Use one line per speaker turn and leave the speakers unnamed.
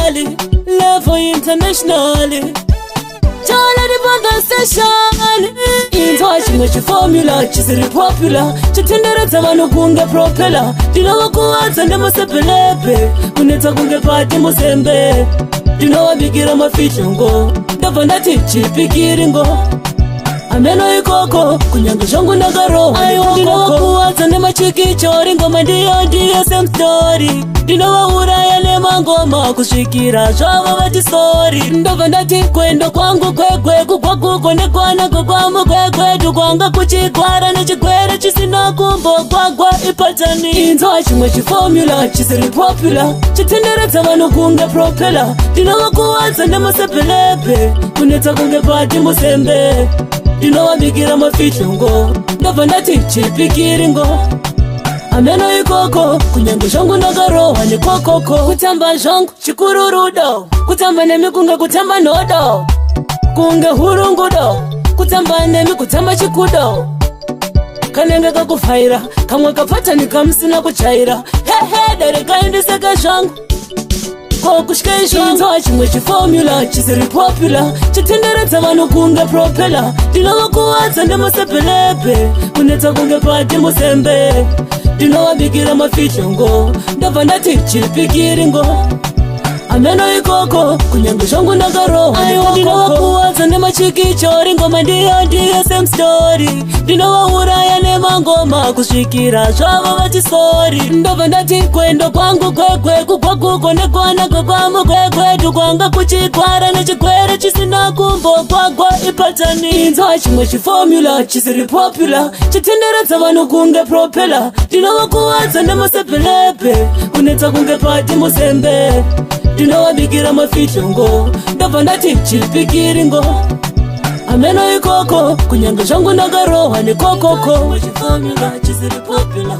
Nationally, level internationally. Chalari panda station. Inzwa chimwe chiformula chisiri popular, chitenderedza vanhu kunge propeller. Ndinovakuwadza nemasepelepe, kunetsa kunge pati muzembe. Ndinovabikira mafihlongo, ndobva ndati chipikiringo. Ameno ikoko, kunyange zvangu ndakarohwa. Ndinovakuwadza nemachikichori, ngoma ndiyo ndiyo same story. Ndinovauraya nemangoma kusvikira zvavo vati sorry. Ndobva ndati kwendo kwangu kwegwe kugwaguko nekwana kwekwamugwegwedu kwanga kuchigwara nechigwere chisina kumbogwagwa ipatani. Inzwa chimwe chiformula chisiri popular, chitenderedza vanhu kunge propeller. Ndinovakuwadza nemasepelepe, kunetsa kunge pati muzembe. Ndinovabikira mafihlongo, ndobva ndati chipikiringo. Ameno ikoko, kunyange zvangu ndakarohwa nekokoko. Kutamba zvangu chikururudo, kutamba nemi kunge kutamba nhodo, kunge hurungudo. Kutamba nemi kutamba chikudo, kanenge kakuvhaira kamwe kapatani kamusina kujaira. Hehe, darekai zvangu kokusvika. Chimwe chiformula chisiri popular, chitenderedza vanhu kunge propeller. Ndinovakuwadza nemasepelepe, kunetsa kunge pati muzembe. Ndinovabikira mafihlongo, ndobva ndati chipikiringo. Ameno ikoko, kunyange zvangu ndakarohwa. Ndinovakuwadza nemachikichori, ngoma ndiyo ndiyo same story. Ndinovauraya nemangoma kusvikira zvavo vati sorry. Ndobva ndati kwendo kwangu kwegwe kugwaguko nekwana kwekwamugwegwedu kwanga kuchigwara nechigwere chisina kumbogwagwa ipatani. Inzwa chimwe chiformula chisiri popular, chitenderedza vanhu kunge propeller. Ndinovakuwadza nemasepelepe, kunetsa kunge pati muzembe. Ndinovabikira mafihlongo, ndobva ndati chipikiringo. Ameno ikoko, kunyange zvangu ndakarohwa nekokoko. Chiformula chisiri popular.